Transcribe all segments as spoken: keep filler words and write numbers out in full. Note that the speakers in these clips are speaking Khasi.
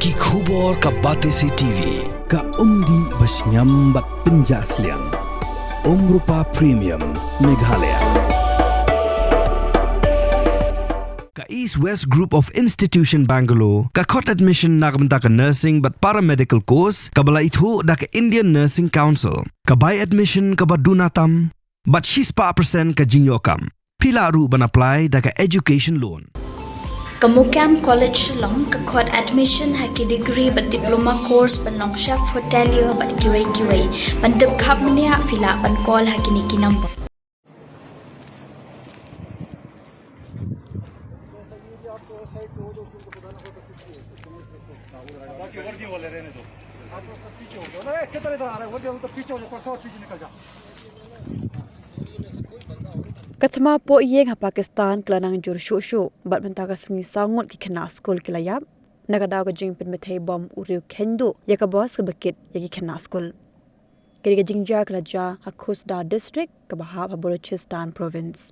Ki khubor ka Batesi T V, ka umdih ba shngiam bad pynjah sliang. Umrupa Premium, Meghalaya. Ka East West Group of Institution Bangalore, ka khot admission na ka bynta ka nursing bad paramedical course, kaba la ithuh da ka Indian Nursing Council, ka bai admission kaba duna tam, bad shispah percent ka jingïoh kam. Phi lah ruh ban apply da ka education loan. Ka Mukam College Shillong ka khot admission ha ki degree bad diploma course ban long chef hotelier bad kiwei kiwei. Ban tip khapmniah phi lah ban call ha kine ki number. Ka thma pohïing ha Pakistan ka la nang jur shuh shuh bad mynta ka sngi saw ngut ki khynnah skul ki la ïap na ka daw ka jingpynbthei bom u riew kheiñ duh ïa ka bos kaba kit ïa ki khynnah skul. Ka dei ka jingjia ka la jia ha Khusda District kaba hap ha Balochistan Province.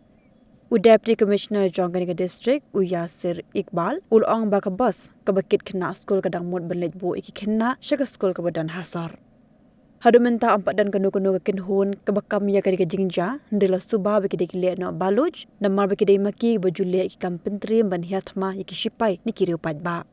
U Deputy Commissioner jong kane ka district, u Yasir Iqbal, u la ong ba ka bos kaba kit khynnah skul ka dang mut ban leit buh ïa ki khynnah sha ka skul kaba don ha sor. Haduh mynta ym pat don kano kano ka kynhun kaba kam ïa kane ka jingjia, hynrei la suba ba ki dei ki lehnoh Baloch, namar ba ki dei ma ki ba ju leh ïa ki kam pyntriem ban hiar thma ïa ki shipai ne ki riew paidbah.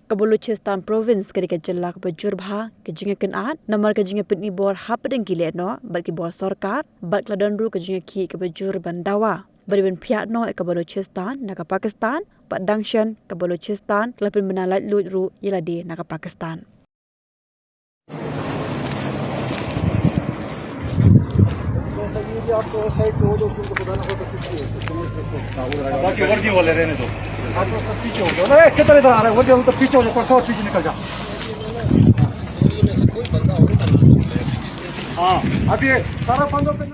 Ka Balochistan Province ka dei ka jylla kaba jur bha ka jingïakynad namar ka jingïapynibor hapdeng ki lehnoh bad ki bor sorkar, bad ka la don ruh ka jingïakhih kaba jur ban dawa ba dei ban phiah noh ïa ka Balochistan na ka Pakistan, bad dang shen ka Balochistan ka la pynbna laitluid ruh ïa lade na ka Pakistan. बाकी वर्दी वाले रहने दो। आप लोग सब पीछे हो जाओ ना, ए, किधर इधर आ रहा है, वर्दी वाले तो पीछे हो जाओ, थोड़ा सा पीछे निकल जाओ। हाँ, अभी ये सारा बंदों पे